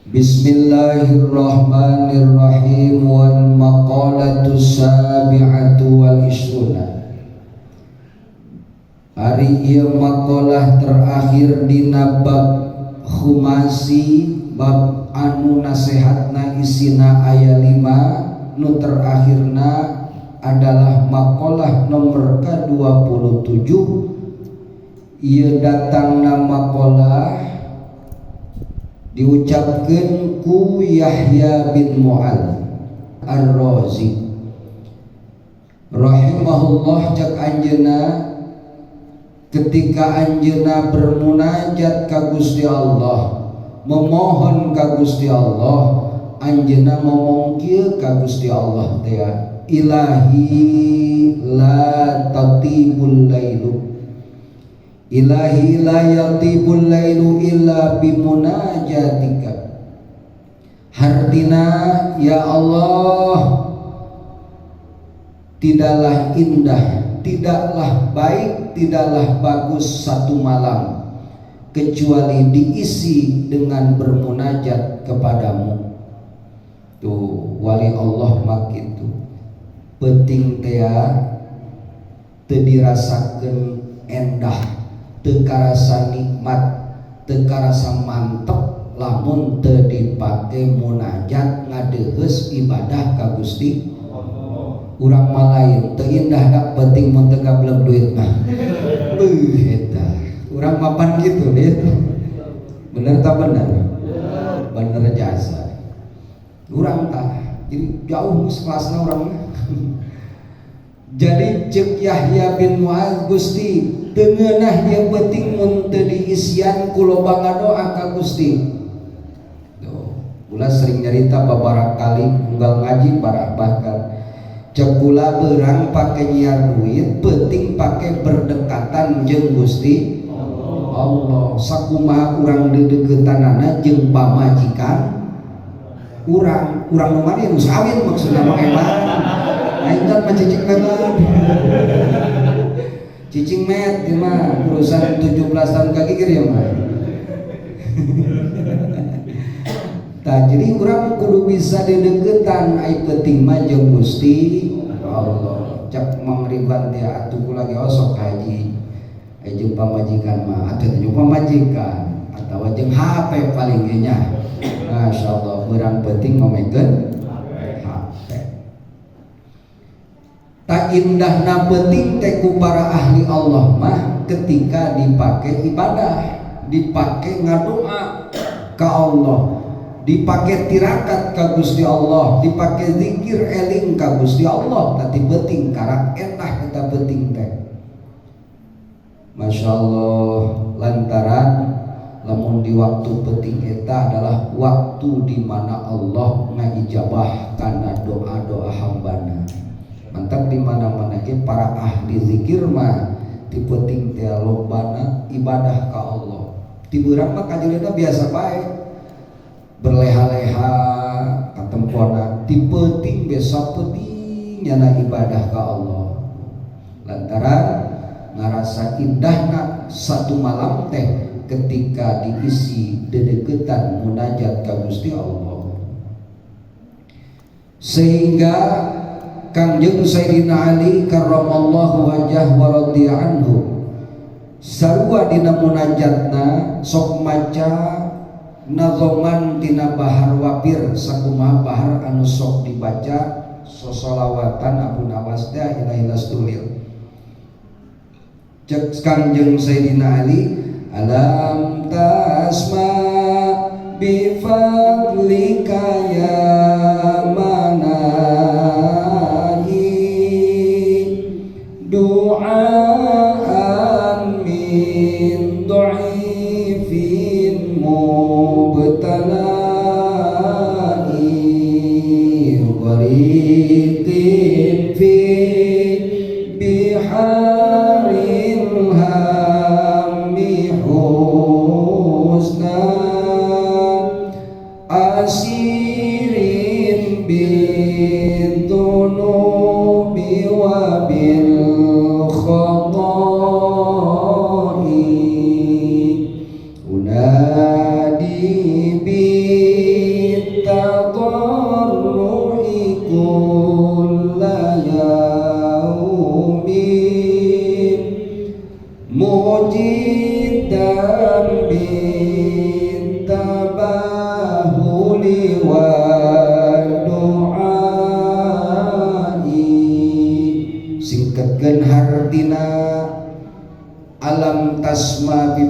Bismillahirrahmanirrahim. Wal maqalatu sabi'atu wal isruna. Ari ieu maqalah terakhir dina bab khumasi, bab anu nasehatna isina aya 5, nu terakhirna adalah maqalah nomor ke-27. Ieu datangna maqalah diucapkeun ku Yahya bin Mu'adz Ar-Razi rahimahullah. Cek anjeunna, ketika anjeunna bermunajat ka Gusti Allah, memohon ka Gusti Allah, anjeunna ngomong kieu ka Gusti Allah teh, "Ilahi la tatibul lailu, ilahi la yatibul lailu illa bimunajatika." Hartina, ya Allah, tidaklah indah, tidaklah baik, tidaklah bagus satu malam kecuali diisi dengan bermunajat kepadamu. Tuh, wali Allah mah kitu. Peuting teh teu dirasakeun endah, teu karasa nikmat, teu karasa mantep lamun teu dipake munajat, ngadeuheus ibadah ka Gusti. Urang mah lain, teu indah dak penting mun teu gablek duit mah. Beuh, eta urang mapan gitu deh. Bener tak bener? Bener jasa urang tah. Jadi jauh kelasna urang mah. Jadi cek Yahya bin Muaz, "Gusti, teu ngeunah ieu peuting mun teu diisian ku loba ngadoa ka Gusti." Tuh, kula sering nyarita beberapa kali unggal ngaji para, bahkan cek kula beurang pake nyiar duit, peuting pake berdekatan jeung Gusti Allah. Sakumaha urang deudeuketanana jeung pamajikan urang, urang nu mana, nu kawin maksudna mah. Emang aing kan mah cicing met, cicing met ieu mah urusan 17 tahun kaki ya mah. Tah, jadi urang kudu bisa dideketan ai peuting mah jeung Gusti Allah. Cak Mang Ridwan teh, "Atuh kula ge osok haji ai jeung pamajikan mah." Atuh jeung pamajikan atawa jeung HP paling ge nya. Masya Allah, beurang peuting ngomekeun HP. Tak indahna peuting teh ku para ahli Allah mah ketika dipakai ibadah, dipakai ngadoa ka Allah, dipakai tirakat ka Gusti Allah, dipakai zikir eling ka Gusti Allah. Tadi peuting karak endah eta peuting teh. Masya Allah, lantaran lamun di waktu peuting eta adalah waktu di mana Allah ngaijabah karena doa-doa hambana. Mantap, di mana-mana ge para ahli zikir mah di peuting teh lobana ibadah ka Allah. Ti beurang mah kajeulna biasa bae, berleha-leha katempona. Ti peuting besok peuting nyana ibadah ka Allah, lantaran ngarasa indahna satu malam teh ketika diisi dedeketan munajat ka Gusti Allah. Sehingga Kangjeng Sayyidina Ali karramallahu wajah wa radhiya anhu sarua dina munajatna sok maca nazoman tina Bahar Wafir. Sakumaha bahar anu sok dibaca sosolawatan Abu Nawas teh, Ilahi Lastulil. Cek Kangjeng Sayyidina Ali, "Alam tasma bi fadlika ya manahi du'aan min du'ifin mubtala'i ghariqin fi biharil hammi huzna asirin bidzunubi wa bil khata'i unadi bi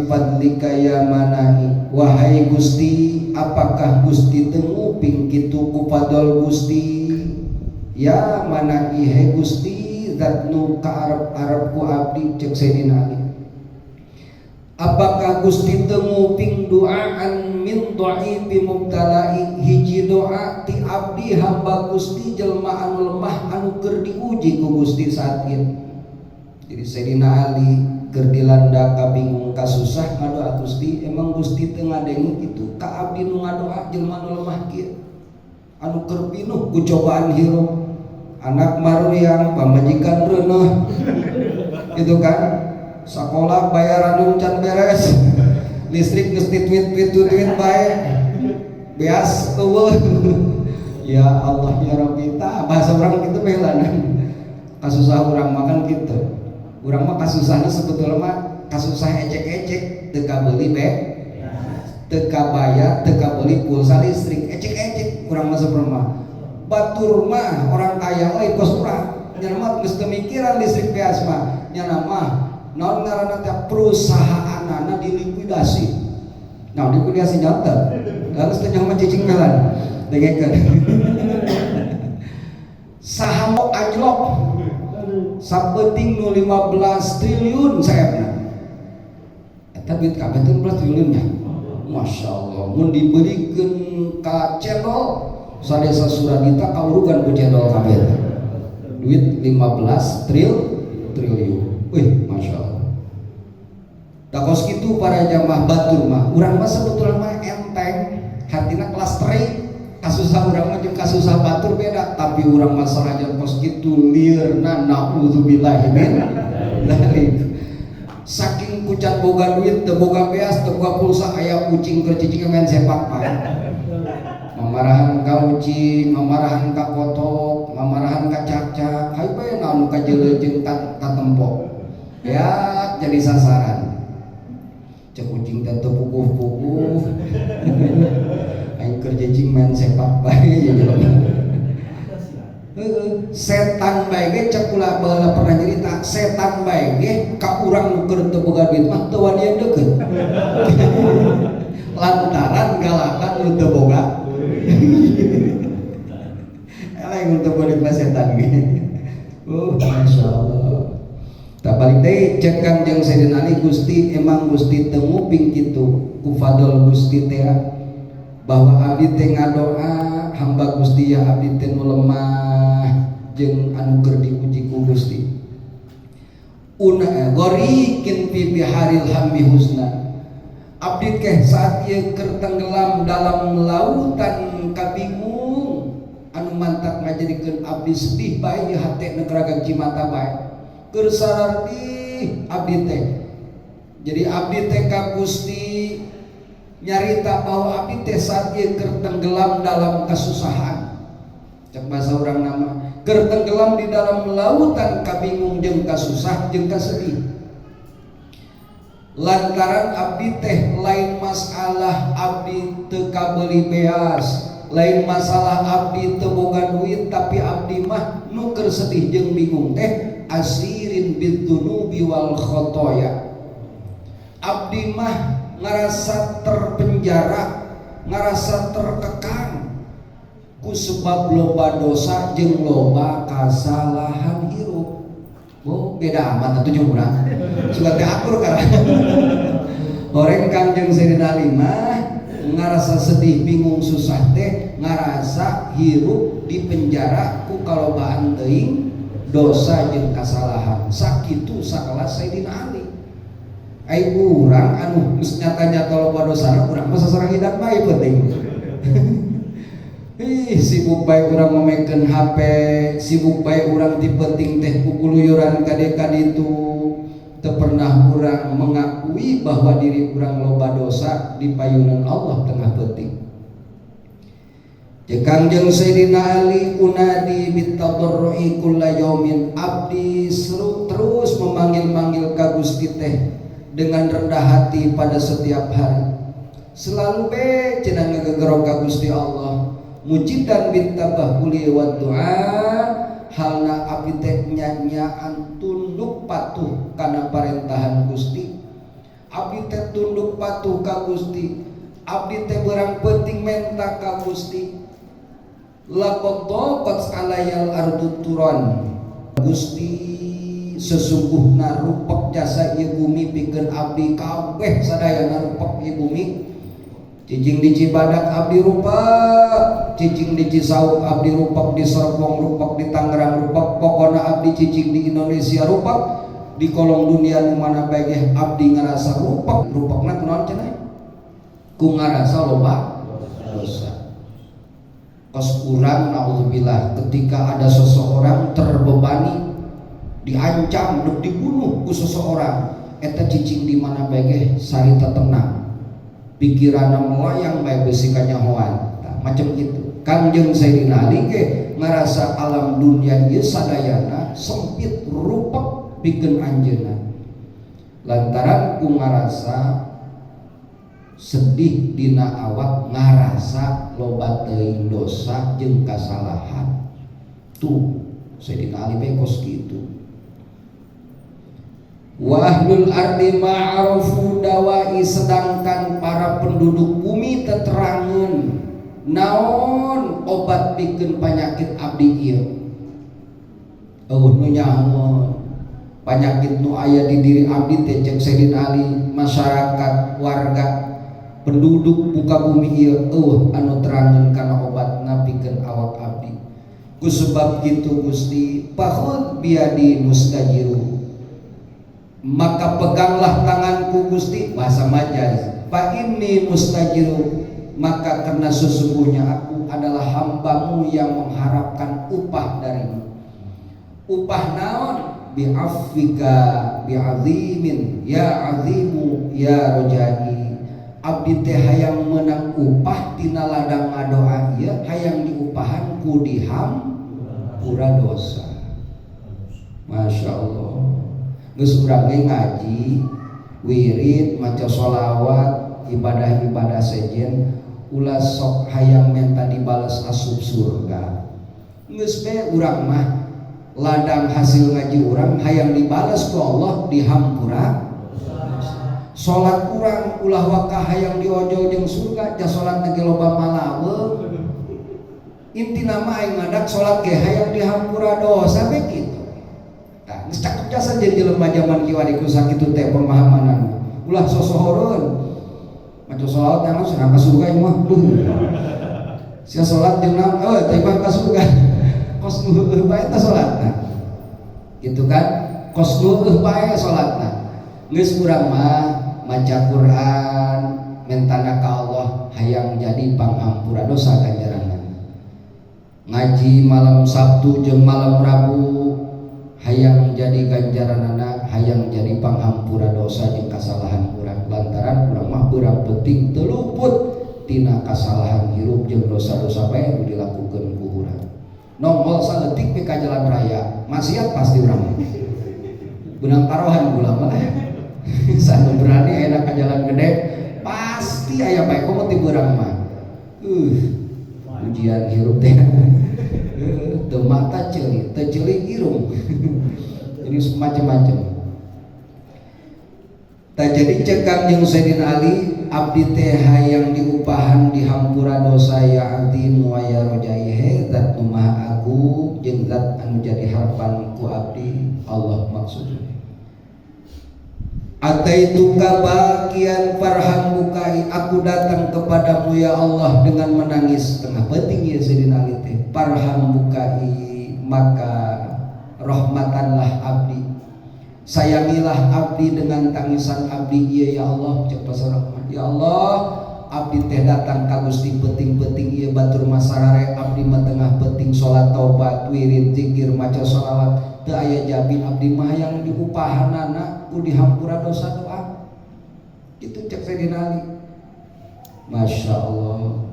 min fadlika ya manahi. Wahai Gusti, apakah Gusti teu nguping kitu ku fadol Gusti? Ya manahi, he Gusti, zat nu kaarep-arep ku abdi. Cek Sayyidina Ali, apakah Gusti teu nguping duaan min dha'ifi mubtala'i, hiji doa ti abdi hamba Gusti, jelma anu lemah anu keur diuji ku Gusti saat ieu? Jadi Sayyidina Ali keur dilanda kabingung kasusah, ngadoa, "Gusti, emang Gusti teu ngadengu kitu ka abdi nu ngadoa, jelma anu lemah kieu, anu keur pinuh ku cobaan hirup, anak maruriang, pamajikan reuneuh gitu kan, sekolah bayaran can beres, listrik geus tweet tweet tweet bae, beas euweuh, ya Allah ya Rabbi." Tah, bahasa orang gitu belanan kasusah urang makan gitu. Urang mah kasusahna sebetulnya mah kasusah ecek-ecek, teu kabeuli be, teu kabayar, teu kabeuli pulsa listrik, ecek-ecek urang mah sebenarnya mah. Batur mah orang kaya euy kos urang, nya mah geus teu mikiran listrik beas mah, nya mah naon ngaranna teh, perusahaanana dilikuidasi. Nah, likuidasi nyata lalu setengah mah cicing melan dengekeun saham anjlok sapenting nu 15 triliun sayapna. Eta duit kabeh teh 15 triliun nya. Masya Allah, mun dibelikeun ka cendol sadesa Suradita kaurugan ku cendol kabeh duit 15 triliun. Wih, Masya Allah. Da kos kitu para jamaah, batur mah urang mah sebetulnya mah enteng, hatina kelas tri. Kasusah urang mah jeung kasusah batur beda, tapi urang mah sanajan kos kitu liurna naudzubillahi min dzalik. Saking ku can boga duit, teu boga beas, teu boga pulsa, aya ucing keur cicing main sepak mah mamarahan ka ucing, mamarahan ka kotok, mamarahan ka cakcak, hayu bae naon ka jeuleuh jeung katempo ya jadi sasaran. Cek ucing teh teu puguh-puguh, aing keur cicing main sepak bae ya jelema. Setan bae ge, cek kula baheula pernah nyerita, setan bae ge ka urang nu keur teu boga duit mah teu wanian deukeut lantaran galakan nu teu boga. Eleh nu teu boga duit mah setan ge. Oh, Masya Allah. Tak balik deui, cek Kangjeng Sayyidina Ali, "Gusti, emang Gusti teu nguping kitu ku fadl Gusti teh bahwa abdi teh ngadoa, hamba Gusti ya, abdi teh nu lemah jeung anu keur diuji ku Gusti, una ghariqin fi biharil hammi huzna, abdi teh saat ieu keur tenggelam dalam lautan kabingung anu mantak ngajadikeun abdi sedih bae ieu hate nu keragang cimata bae, keur sarardih abdi teh." Jadi abdi teh ka Gusti nyarita bahwa abdi teh saat ieu keur tenggelam dalam kesusahan, cek bahasa urang nama keur tenggelam di dalam lautan kabingung jeung kasusah jeung kasedih, lantaran abdi teh lain masalah abdi teu kabeuli beas, lain masalah abdi teu boga duit, tapi abdi mah nu keur sedih jeung bingung teh asirin bidzunubi wal khotoya, abdi mah ngerasa terpenjara, ngerasa terkekang ku sebab loba dosa jeung loba kasalahan hirup. Oh, beda amat atuh jeung urang. Suka teh akur karena horeng Kangjeng Sayyidina Ali mah ngerasa sedih, bingung, susah teh ngerasa hirup di penjara ku kalobaan teuing dosa jeung kasalahan. Sakitu sakelas Sayyidina Ali. Ai urang anu geus nyata-nyata loba dosana, urang mah sasarahidan bae penting. Ih, sibuk bae urang ngomekeun HP, sibuk bae urang ti penting teh kukuluyuran ka dieu ka ditu. Teu pernah urang mengakui bahwa diri urang loba dosa di payunan Allah tengah peuting. Cek Kangjeng Sayyidina Ali, unadi bitadarrui kulla yaumin, abdi seru terus memanggil-manggil ka Gusti teh dengan rendah hati pada setiap hari. Selalu be cenah ngegegero ka Gusti Allah. Mujidan bitabahuli wa du'a, halna abdi teh nyanyaan tunduk patuh kana parentahan Gusti. Abdi teh tunduk patuh ka Gusti, abdi teh berang penting menta ka Gusti. Laqad daqat alayal ardu turan, Gusti sesungguhna rupek jasa ieu bumi pikeun abdi kabeh sadayana rupek ieu bumi. Cicing di Cibadak abdi rupek, cicing di Cisauk abdi rupek, di Serpong rupek, di Tangerang rupek, pokona abdi cicing di Indonesia rupek, di kolong dunia nu mana bae ge abdi ngarasa rupek. Rupekna kunaon cenah? Ku ngarasa loba dosa. Kos urang naudzubillah ketika ada seseorang terbebani, diancam dek dibunuh ku seseorang, eta cicing di mana bae ge sarita tenang, pikiranna melayang bae besi kanyahoan. Tah, macam itu Kangjeng Sayyidina Ali ge ngarasa alam dunia ieu sadayana sempit rupek pikeun anjeunna lantaran ku ngarasa sedih dina awak, ngarasa loba teuing dosa jeung kasalahan. Tuh Sayyidina Ali bae kos kitu. Wa ahlul ardi ma'arufu dawai, sedangkan para penduduk bumi teterangeun naon obat pikeun penyakit abdi ieu. Eueuh nu nyahoeun penyakit nu aya di diri abdi teh. Cek Sayyidina Ali, masyarakat, warga penduduk muka bumi ieu eueuh anu terangeun kana obatna pikeun awak abdi. Ku sebab kitu Gusti, fakhudz biyadi mustajiru, maka peganglah tanganku Gusti, bahasa majaz, fa inni mustajiru, maka karena sesungguhnya aku adalah hambamu yang mengharapkan upah darimu. Upah naon? Bi'afwika bi'azimin ya azimu ya rojai. Abdi teh hayang menang upah tina ladang ngadoa ieu, hayang diupahan ku dihampura dosa. Masya Allah. Geus urang ge ngaji, wirid, maca sholawat, ibadah-ibadah sejen, ulah sok hayang menta dibales asup surga. Geus be urang mah ladang hasil ngaji urang hayang dibales ku Allah dihampura. Salat urang ulah waka hayang diojol jeung surga, ja salat ge loba malaweung. Intina mah aing ngadak salat ge hayang dihampura dosa be kitu. Tah, geus cakep jasa jadi jelema zaman kiwari ku sakitu teh pemahamanana. Ulah sosohoreun. Maca sholawat yang langsung ka surga ieu mah. Duh. Sia salat jeung naon? Oh, teh mah ka surga. Kos nu heueuh bae teh salatna. Gitu kan? Kos nu heueuh bae salatna. Geus urang mah maca Quran mentana ka Allah hayang jadi panghampura dosa ganjaranna. Ngaji malam Sabtu jeung malam Rabu hayang jadi ganjaranana, hayang jadi panghampura dosa jeung kasalahan urang, lantaran urang mah beurang penting teu luput tina kasalahan hirup jeung dosa-dosa bae nu dilakukeun ku urang. Nongol saeutik ka jalan raya maksiat pasti urang beunang taruhan gula mah. Sanu berani ayeuna ka jalan gede pasti aya bae, komo ti beurang mah. Ujian hirup teh teu mata ceuli, teu ceuli irung, jadi macam-macam. Tak jadi cek Kangjeng Sayyidina Ali, abdi teh hayang diupahan dihampura dosa, ya azimu wa ya rojai, he zat nu maha agung jeung zat anu jadi harapan ku abdi, Allah maksudnya. Ataituka bakian farham bukai, aku datang kepadamu ya Allah dengan menangis tengah penting ya Sayyidina Ali teh. Farham bukai, maka rahmatanlah abdi, sayangilah abdi dengan tangisan abdi iya ya Allah. Cek pasar rahmat ya Allah, abdi teh datang ka Gusti penting-penting ieu, batur masarare abdi mah tengah penting salat, taubat, wirid, zikir, maca sholawat teu aya jabi. Abdi mah hayang diupahanana ku dihampura dosa doa itu, cek Sayyidina Ali. Masya Allah.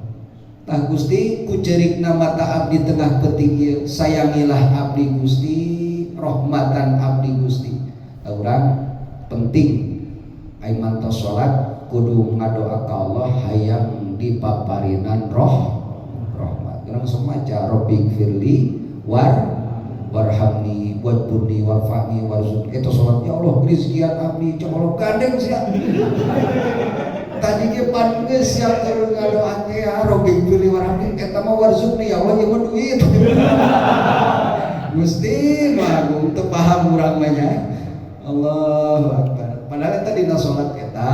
Tah Gusti, ku ceurikna mata abdi tengah penting ieu, sayangilah abdi Gusti, rahmatan abdi Gusti. Urang penting ai mantos salat kudu ngadoa ka Allah hayang dipaparinan roh rahmat. Urang sok maca Rabbighfirli war. Warhamni wajburni warfa'ni warzuqni. Eta salat ya Allah rizkian abdi cek Allah gandeng sia. Tadi ge pan geus sia keur ngadoa teh ya Rabbi warhamni eta mah warzuqni ya Allah ieu mah duit. Gusti mah agung teu paham urang mah nya. Allahu akbar. Padahal eta dina salat eta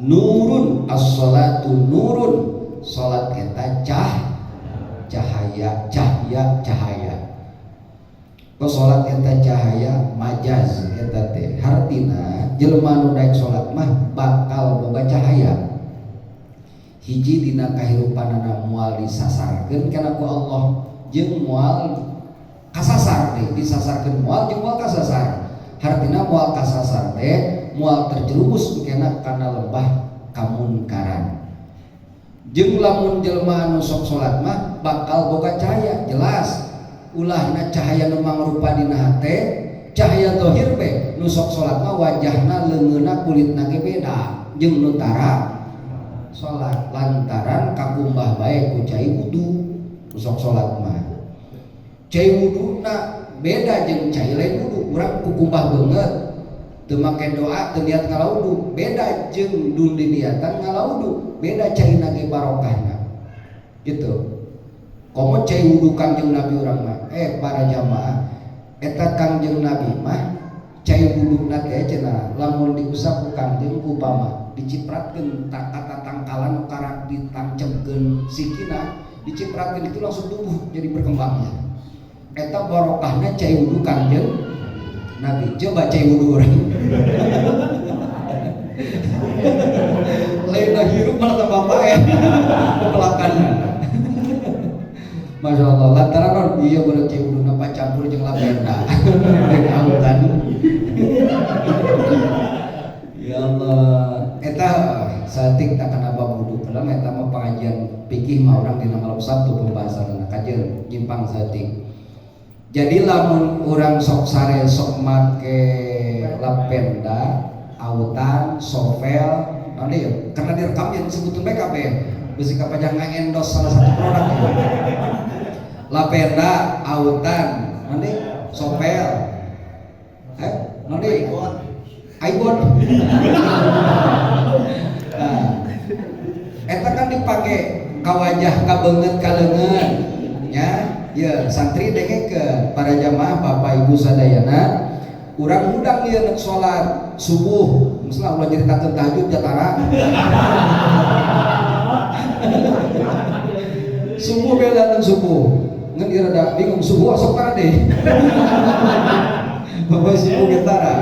nurun, as-salatu nurun. Salat eta cahaya, cahaya, cahaya. Ko salat eta cahaya majaz eta teh. Hartina jelema nu daek salat mah bakal boga cahaya. Hiji dina kahirupanana moal disasarkeun kana ku Allah jeung moal kasasar teh, disasarkeun moal jeung moal kasasar. Hartina moal kasasar teh moal terjerumus kena kana lembah kamunkaran. Jeung lamun jelema anu sok salat mah bakal boga cahaya jelas. Ulahna cahaya nu mangrupa dina hate, cahaya zahir be nu sok salat mah wajahna leungeunna kulitna ge beda jeung nu tara salat lantaran kakumbah bae ku cai wudu nu sok salat mah. Cai wuduna beda jeung cai lain wudu, urang kukumbah beungeut teu make doa teu niat ngalawudu, beda jeung dun diniatan ngalawudu, beda caina ge barokahna gitu. Komo cai wudu Kangjeng Nabi urang mah, para jamaah eta Kangjeng Nabi mah cai wuduna teh cenah lamun diusap ku Kangjeng upama dicipratkeun kata tangkalan karak ditangcepkeun sikina dicipratkeun itu langsung tumbuh jadi berkembangnya. Eta barokahna cai wudu Kangjeng Nabi. Coba cai wudu urang. Lain hirup malah tambah paeh pepelakan. Masya Allah, lantaran non iya bener cai wudu napa campur jeung lavenda jeung autan. Ya Allah, eta saeutik tak kana bab wudu. Padahal eta mah pengajian fikih mah urang dina malam Sabtu pembahasanna kajeun nyimpang saeutik. Jadi lamun urang sok sare sok make lavenda, autan, sovel, naon deui? Karena direkam yang disebutkeun bae kabeh. Bisi kapajang ngaendos salah satu produk ya. Lavenda, autan, naon deui? Sovel. Naon deui? Aibon. Nah, eta kan dipake ka wajah, ka beungeut, ka leungeun nya. Ya, santri dengekeun para jamaah bapak ibu sadayana, urang hudang ieu nek salat subuh, misalnya ulah nyaritakeun tahajud jatara. Subuh beda dan subuh. Ngan ieu rada bingung subuh sok tara deh. Bapak subuh ge tara.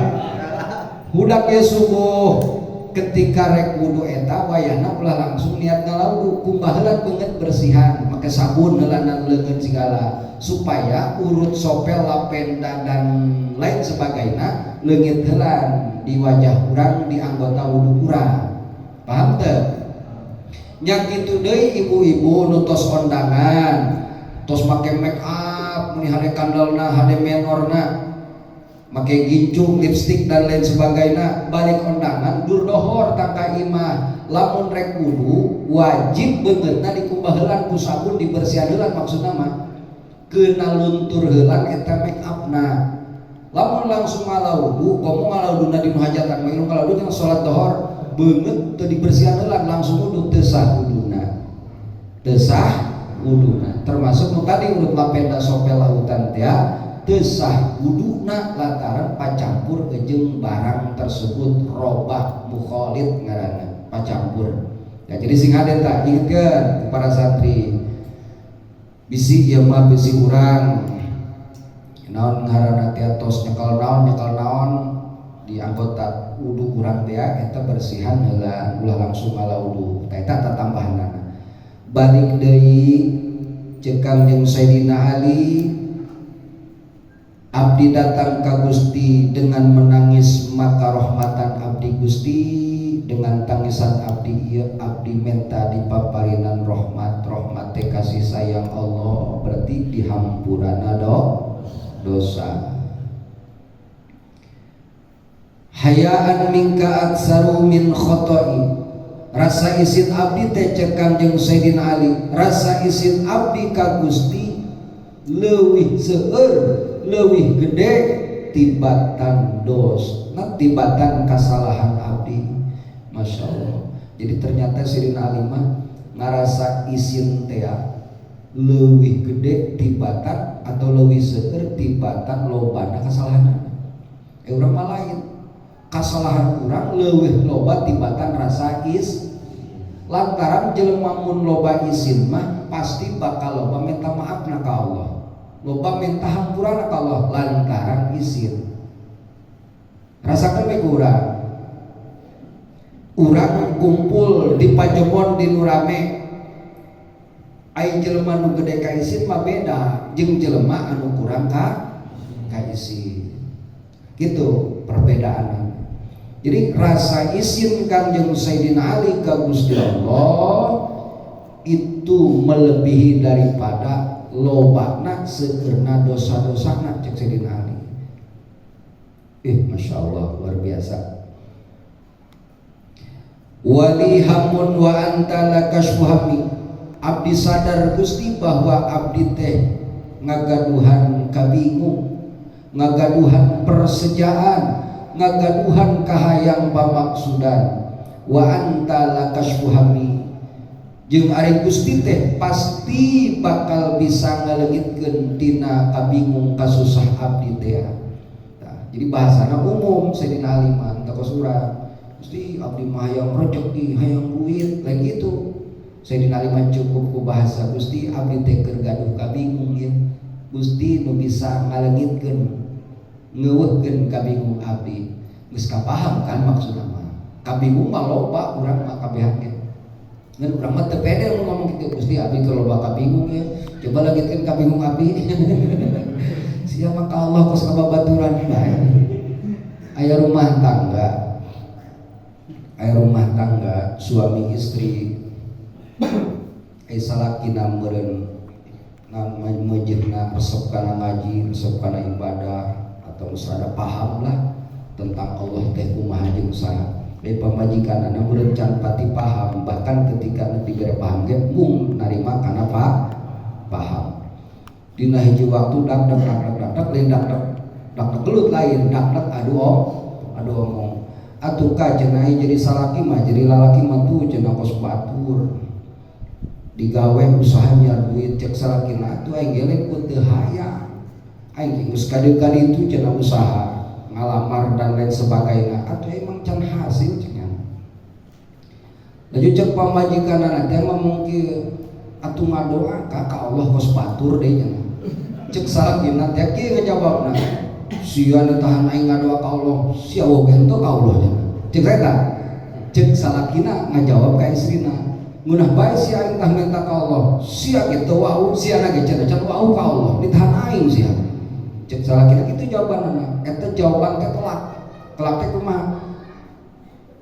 Hudak ieu subuh ketika rek wudu eta wayahna ulah langsung niat ngalawudu, kumbah heula beungeut bersihan, make sabun heula nan leungeun segala supaya urut sopel lapenda dan lain sebagainya leungit heula di wajah urang di anggota wudu urang. Paham teu? Nya kitu deui ibu-ibu nu tos ondangan, tos make make up, meni hade kandalna, hade menorna, make gincu, lipstik dan lain sebagainya, balik ondangan dur dohor tangka imah. Lamun rek wudu wajib beungeutna dikumbah heulan ku sabun dibersihan heulan, maksudna mah keuna luntur heulan eta make upna. Lamun langsung ngalawudu, komo ngalawuduna di nu hajatan mah ngalawudu jeung salat dohor beungeut teu dibersihan heulan langsung wudu teu sah wuduna. Teu sah wuduna. Termasuk nu tadi urut lapenda sopel lautan teh teu sah wuduna lantaran pacampur jeung barang tersebut, robah mukhalid ngaranna pacampur. Ya jadi sing hade tah ingetkeun ku para santri. Bisi ieu mah bisi urang naon ngaranna teh tos nyekel naon di anggota wudu urang teh eta bersihan heula ulah langsung ngala wudu. Tah eta tatambahanana. Balik deui ceuk Kangjeng Sayyidina Ali, abdi datang ka Gusti dengan menangis maka rahmatan abdi Gusti, dengan tangisan abdi ieu abdi menta dipaparinan rahmat, rahmat teh kasih sayang Allah, berarti dihampurana dosa. Hayaan minka aktsaru min khoto'i, rasa isin abdi teh ceuk Kangjeng Sayyidina Ali, rasa isin abdi ka Gusti leuwih seueur leuwih gede tibatan dos nah tibatan kasalahan abdi. Masya Allah. Jadi ternyata Sayyidina Ali mah ngarasa isin teh leuwih gede tibatan atau leuwih seueur tibatan lobana kasalahan. Urang mah lain, kasalahan urang leuwih loba tibatan rasa is, lantaran jelema mun loba isin mah pasti bakal loba minta maaf na ka Allah, loba minta hampura ka Allah lantaran isin. Rasakan bae urang, urang kumpul di pajemon di nu rame, ai jelema nu gede ka isin mah beda jeung jelema anu kurang ka isin. Gitu perbedaan. Jadi rasa isin Kangjeng Sayyidina Ali ka Gusti Allah itu melebihi daripada lobana seueurna dosa-dosana cek Sayyidina Ali. Masya Allah, luar biasa. Wali hamun wa anta lakashfu hammi. Abdi sadar Gusti bahwa abdi teh ngagaduhan kabingung, ngagaduhan persejaan, ngagaduhan kahayang pamaksudan. Wa anta lakashfu hammi, jeung ari Gusti teh pasti bakal bisa ngaleungitkeun tina kabingung kasusah abdi teh. Nah, jadi bahasana umum Sayyidina Ali mah teu kos urang. Gusti abdi mah hayang rejeki, hayang duit, lain gitu. Sayyidina Ali mah cukup ku bahasa Gusti abdi teh keur gaduh kabingung ya. Gusti nu bisa ngaleungitkeun, ngeuweuhkeun kabingung abdi. Geus kapaham kan maksudna mah. Kabingung mah loba urang mah kabehan ge. Ngan urang mah teu pede mun ngomong kitu, Gusti abdi keur loba kabingung ya. Coba leungitkeun kabingung abdi. Siapa ka Allah kos kababaturan bae. Aya rumah tangga. Aya rumah tangga suami istri. Ai salakina meureun meujeuhna resep kana ngaji, resep kana ibadah atau geus rada paham lah tentang Allah teh kumaha jeung saha. Ai pamajikanana meureun can pati paham, bahkan ketika nu dibere paham ge mung narima kana paham. Dina hiji waktu dak dak dak dak dak dak lain dak dak dak dak gelut lain dak dak adu om adu omong. Atuh ka cenah jadi salaki mah jadi lalaki mah tuh cenah kos batur. Digawe usaha nyiar duit cek salakina atuh aing ge lain ku teu hayang. Aing geus kadieu itu cenah usaha ngalamar dan lain sebagainya atuh emang can hasil cenah. Lanjut cek pamajikanana teh ngomong kieu atuh ngadoa ka Allah kos batur deui cenah. Cek salakina teh kieu ngajawabna, sia tahan aing ngadoa ka Allah, sia oge henteu ka Allah cenah. Cek eta cek salakina ngajawab ka istrina, ngeunah bae sia aing tah minta ka Allah, sia ge teu wau, sia na ge cenah can wau ka Allah, ditahan aing sia. Cek salakina kitu jawabanana, eta jawaban teh telak. Telak teh kumaha?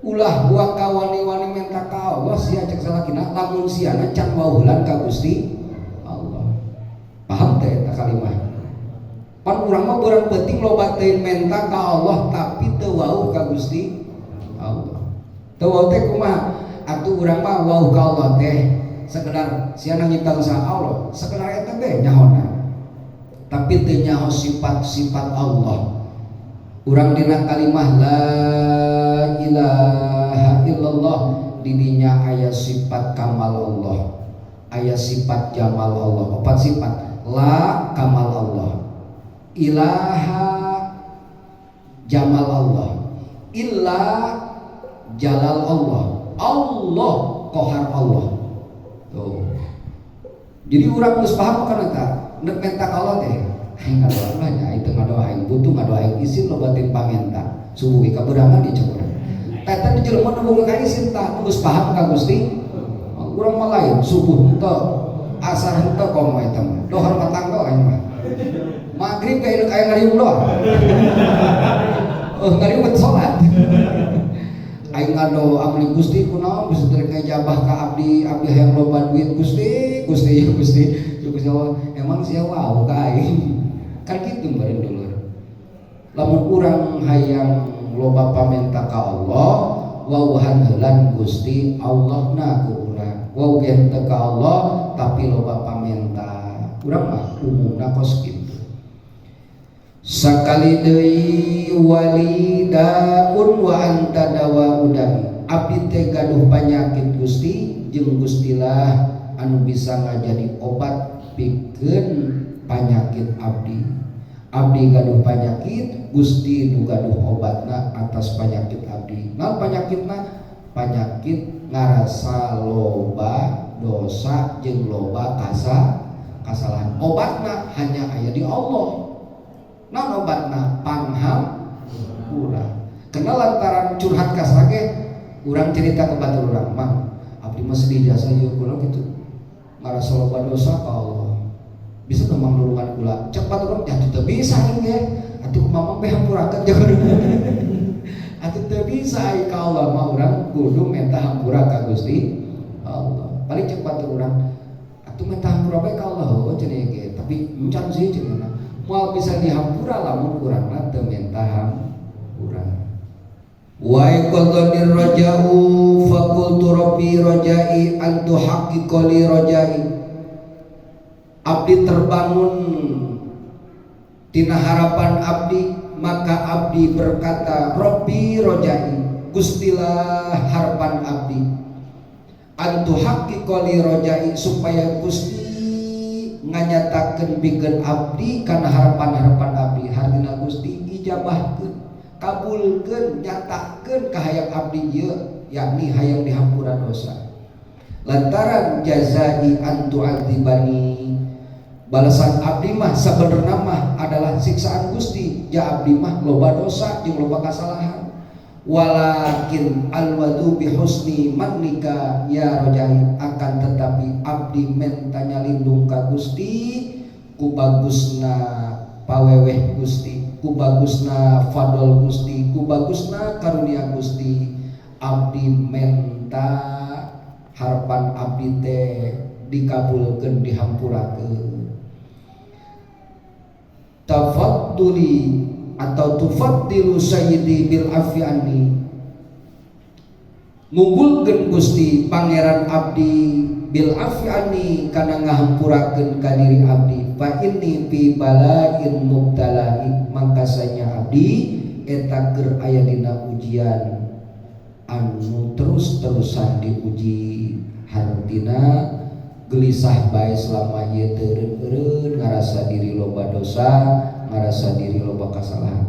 Ulah waka wani-wani minta ka Allah sia cek salakina, lamun siana can waulan ka Gusti Allah. Paham teh eta kalimah? Pan urang mah beurang penting loba teuing menta ka Allah tapi teu wau ka Gusti Allah. Teu wau teh kumaha? Atuh urang mah wau ka Allah teh sekedar siana nyiptakeun saha Allah, sekedar eta teh nyahona. Tapi teu nyaho sifat-sifat Allah. Urang dina kalimah la ilaha illallah didinya aya sifat kamal Allah, aya sifat jamal Allah, opat sifat. La kamal Allah, ilaha jamal Allah, illa jalal Allah, Allah kohar Allah. Tuh. Jadi urang geus paham kana eta, nek menta ka Allah teh aing ngadoa lah nya, aing teu ngadoa aing butuh ngadoa aing isin loba teuing pamenta. Subuh ge kaberangan di cek urang. Eta di jelema nu boga isin tah nu geus paham ka Gusti. Urang mah lain, subuh henteu, asar henteu komo eta mah. Dohar matang doa aing mah. Maghrib ka aya ngariung doa. Oh, ngariung mah salat. Aing ngadoa amli Gusti kunaon Gusti teh ngajabah ka abdi, abdi hayang loba duit Gusti, Gusti ya Gusti. Gusti Allah, emang sia wau ka aing. Kan kitu meureun dulur. Lamun urang hayang loba pamenta ka Allah, wauhan heulan Gusti Allah na ku urang. Wau ge henteu ka Allah tapi loba pamenta. Urang mah umumna kos kitu. Sakali deui walidaun wa anta dawa udai. Abdi teh gaduh panyakit Gusti, jeung Gustilah anu bisa ngajadi obat pikeun panyakit abdi. Abdi gaduh panyakit, Gusti nu gaduh obatna atas panyakit abdi. Naon panyakitna? Panyakit ngarasa loba dosa jeung loba kasalahan. Obatna hanya aya di Allah. Naon obatna? Panghampura. Karena lantaran curhat ka sage, urang cerita ke batur urang, "Mang, abdi mah sedih jasa ieu kula kitu. Ngarasa loba dosa ka Allah. Bisa teu Mang nulungan kula?" Cek batur urang, "Ya teu bisa aing ge. Atuh kumaha Mang be hampurakeun jeung atuh teu bisa aing ka Allah mah, urang kudu minta hampura ka Gusti Allah." Paling cek batur urang, "Atuh minta hampura bae ka Allah." "Oh," cenah ge, "tapi encan sih," cenah. Moal bisa dihampura lamun urangna teu minta hampura. Wa yaqadhanir raja'u faqultu rabbi raja'i an tuhaqqiqa li raja'i. Abdi terbangun tina harapan abdi, maka abdi berkata, Rabbi rojai, Gustilah harapan abdi, an tuhaqqiqa li rojai, supaya Gusti nganyatakeun pikeun abdi kana harapan-harapan abdi. Hartina Gusti ijabahkeun, kabulkeun, nyatakeun ka hayang abdi ieu, yakni hayang dihampura dosa. Lantaran jazai an tu'adzibani, balasan abdi mah sabenerna mah adalah siksaan Gusti. Ja abdi mah loba dosa jeung loba kasalahan. Walakin alwadu bihusni mannika ya rojai, akan tetapi abdi mentanya lindung ka Gusti ku bagusna paweweh Gusti, ku bagusna fadol Gusti, ku bagusna karunia Gusti. Abdi menta harapan abdi teh dikabulkeun, dihampurakeun. Tafadduli atau tufaddilu sayyidi bil afi anni, ngunggulkeun Gusti Pangeran abdi, bil afi anni, kana ngahampurakeun ka diri abdi. Fa inni fi bala'in mubtala'i, mangkasanya abdi eta keur aya dina ujian anu terus-terusan diuji. Hartina gelisah bae selama ieu teu eureun, ngarasa diri loba dosa, ngarasa diri loba kasalahan.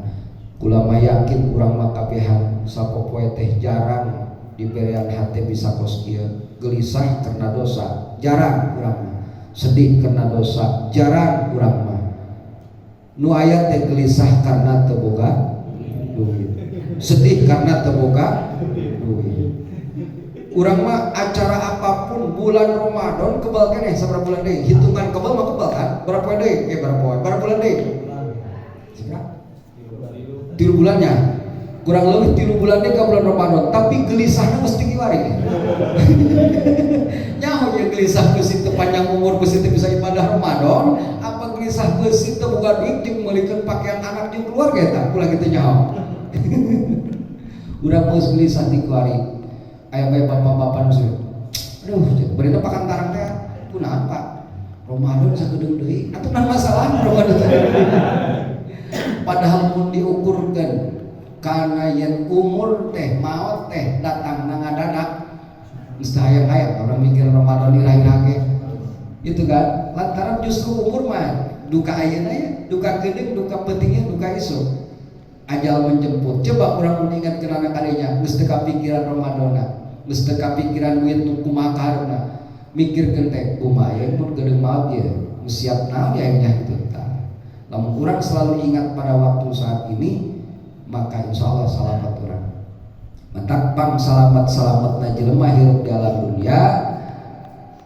Kula mah yakin urang mah kabehan sapopoe teh jarang diberian hati bisa kos kieu. Gelisah karena dosa jarang urang mah, sedih karena dosa jarang urang mah. Nu aya teh gelisah karena teu boga duit, sedih karena teu boga duit. Urang mah acara apapun, bulan Ramadan kebal keneh, sabaraha bulan deui hitungan kebal mah kebal kan, berapa poe deui, berapa poe, berapa bulan deui? Sabaraha? 3 bulannya, kurang lebih 3 bulan deh ke bulan Ramadan, tapi gelisahnya mesti kiwari. Nyaho ya, gelisah besi teu panjang umur, besi teu bisa ibadah Ramadan, apa gelisah besi teu boga duit jeung meulikeun pakaian anak jeung keluarga eta kula kitu nyaho. Urang geus gelisah ti kiwari. Aya bae bapak-bapak nu aduh, beurina pakan tarang teh, "Kunaon, Pak?" "Ramadan sakedeung deui." Atuh naon masalah Ramadan? Padahal mun diukurkeun kana yen umur teh, maot teh datang na ngadadak, geus teu hayang-hayang orang mikir Ramadan iraha ge itu kan. Lantaran justru umur mah duka ayeuna ya, duka geudeung, duka peutingnya, duka isuk ajal menjemput. Coba urang mun ingat kana kadinya, geus teu kapikiran Ramadana, geus teu kapikiran duit nu kumaha kaharepna, mikirkeun teh kumaha ya mun geudeung maot ya, geus siap naon ya nya gitu. Tah, lamun urang selalu ingat pada waktu saat ini, maka insya Allah selamat urang. Matak pang selamat selamatna jelema hirup di alam dunia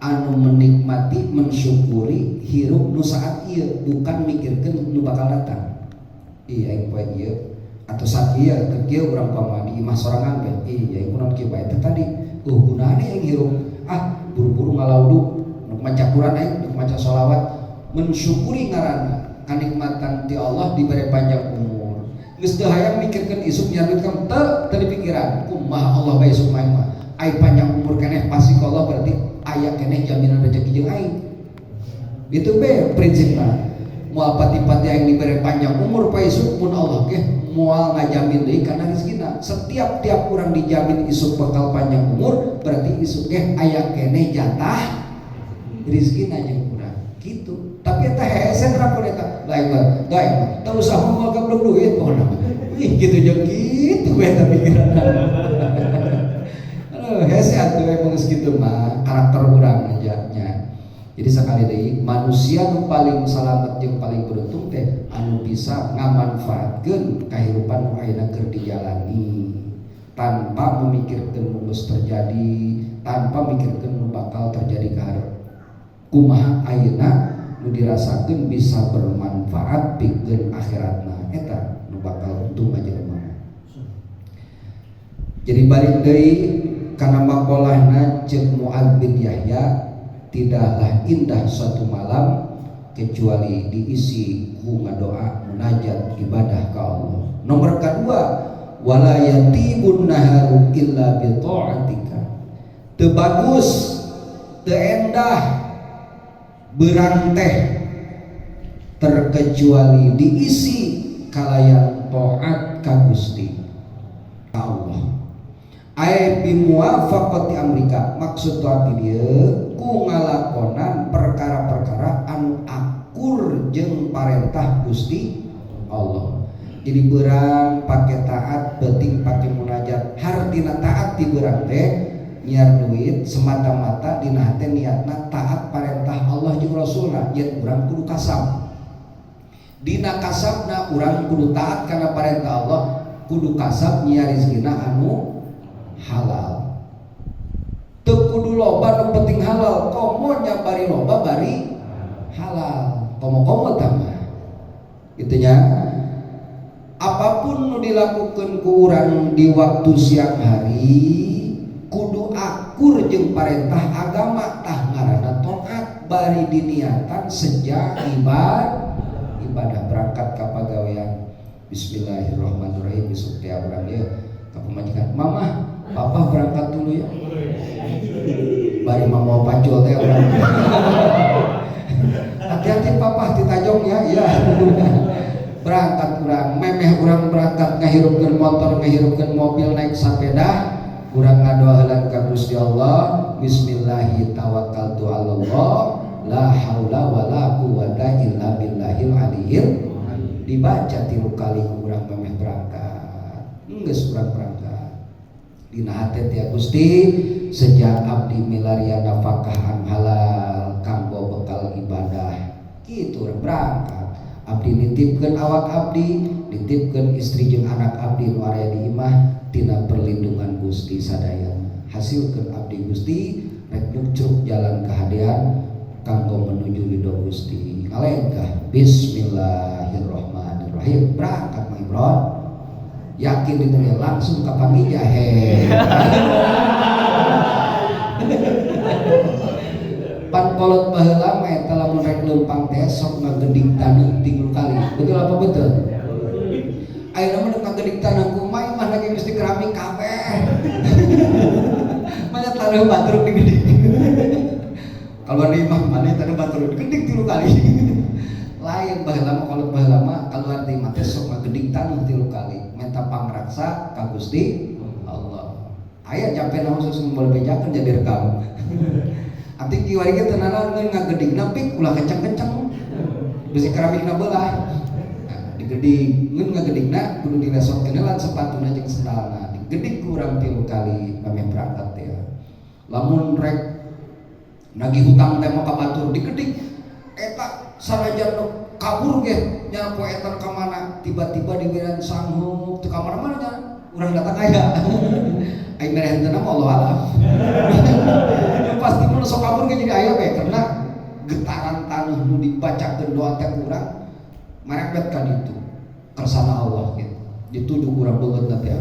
anu menikmati, mensyukuri hirup nu saat ieu, bukan mikirkeun nu bakal datang. Iya, aing poe ieu atau saat ieu keur kieu urang pama di imah sorangan bae, iya aing kunaon kieu bae teh tadi, gunane aing hirup, ah buru-buru ngalaudu nu maca Quran, aing nu maca sholawat. Mensyukuri ngaranna kanikmatan ti Allah diberi panjang umur, geus teu hayang mikirkeun isuk nyarut kam, teu teu dipikiran kumaha Allah bae isuk mah. Mah ai panjang umur keneh pasti ka Allah, berarti aya keneh jaminan rezeki jeung aing. Itu be prinsipna. Moal pati-pati yang diberi panjang umur pa isuk pun Allah ge moal ngajamin deui kana rezekina. Setiap tiap urang dijamin isuk bakal panjang umur, berarti isuk ge aya keneh jatah rezekina jeung urang. Gitu. Tapi eta hese rapun eta. Lain mah, lain mah. Teu usah moal gablek duit pokona mah. Ih gitu jeung kitu we eta pikiran. Aduh, hese atuh emang geus kitu mah karakter urang aja nya. Jadi sekali deui manusia nu paling selamat jeung paling beruntung teh anu bisa ngamanfaatkeun kahirupan nu ayeuna keur dijalani tanpa memikirkeun nu geus terjadi, tanpa mikirkeun nu bakal terjadi ka hareup. Kumaha ayeuna nu dirasakeun bisa bermanfaat pikeun akhiratna eta nu bakal untung aja mah. Jadi balik deui kana maqalahna ceuk Muad bin Yahya, tidaklah indah suatu malam kecuali diisi ku ngadoa, munajat, ibadah ka Allah. Nomor kedua, wala yatibun naharu illa bi ta'atika. Teu bagus, teu endah beurang teh terkecuali diisi kalayan taat ka Gusti Allah. Ai bi muwafaqati amrika, maksud taat dieu ku ngalakonan perkara-perkara anu akur jeung parentah Gusti Allah. Jadi beurang pake taat, beuting pake munajat. Hartina taat di beurang teh nyiar duit semata-mata dina hate niatna taat parentah Allah jeung Rasulna, yen urang kudu kasab. Dina kasabna urang kudu taat kana parentah Allah, kudu kasab nyiar rezekina anu halal. Teu kudu loba nu penting halal, komo nya bari loba bari halal. Komo-komo tah mah. Gitu nya. Apapun nu dilakukan ku urang di waktu siang hari kudu akur jeung parentah agama, tah ngaranna taat bari diniatan sejak ibadah berangkat ka pagawean. Bismillahirrahmanirrahim, isuk teh urang ieu ka pamajikan, "Mama, papa berangkat dulu ya." Bari mama pacul teh urang. "Hati-hati papa ditajong ya." Iya. Berangkat urang, memeh urang berangkat ngahirupkeun motor, ngahirupkeun mobil, naik sepeda, urang ngadoa heula ka Gusti Allah, bismillahi tawakkaltu 'alallah, la haula wala quwata illa billahil aliyil. Dibaca 3 kali ku urang memeh berangkat. Geus urang berangkat. Dina hate teh, Gusti, sejak abdi milarian nafkah anu halal kanggo bekal ibadah. Kitu urang berangkat. Abdi nitipkeun awak abdi, nitipkeun istri jeung anak abdi nu aya di imah tina perlindungan Gusti sadayana. Hasilkeun abdi Gusti rek nyukcruk jalan kahadean kanggo menuju ridho Gusti. Ngalengkah bismillahirrahmanirrahim. Berangkat mah Ibron. Yakin itu ya langsung ka panggih jahe. Pan kolot baheula mah eta lamun rek leumpang teh sok ngagedig taneuh 3 kali. Betul apa betul? Ayeuna mah ngagedig taneuh kumaha imah lagi mesti keramik kabeh. Banyak taneuh batur digedig. Kalau di imah mana taneuh batur digedig 3 kali. Lain baheula mah kolot baheula mah keluar di imah teh sok ngagedig taneuh 3 kali. Minta pangraksa ka Gusti Allah. Aya jampe khusus mun bejakeun jadi rekam. Abdi kiwari ge teu nanaon ngeun ngagedigna pik ulah kenceng-kenceng. Besi keramikna belah. Nah, digedig ngeun ngagedigna kudu dilesotkeun heula sepatuna jeung sendalna. Digedig ku urang 3 kali pameh berangkat teh. Lamun rek nagih hutang teh mah ka batur digedig eta sanajan nu kabur ge nya poe eta ka mana tiba-tiba diwiran sanghup teu ka mana-mana nya urang datang aya. Aing mere henteu mah Allah alam. Pasti mun sok kabur ge jadi aya we karena getaran taneuh nu dibacakeun doa teh urang marebet ka ditu. Kersana Allah gitu. Dituduh urang beungeutna teh.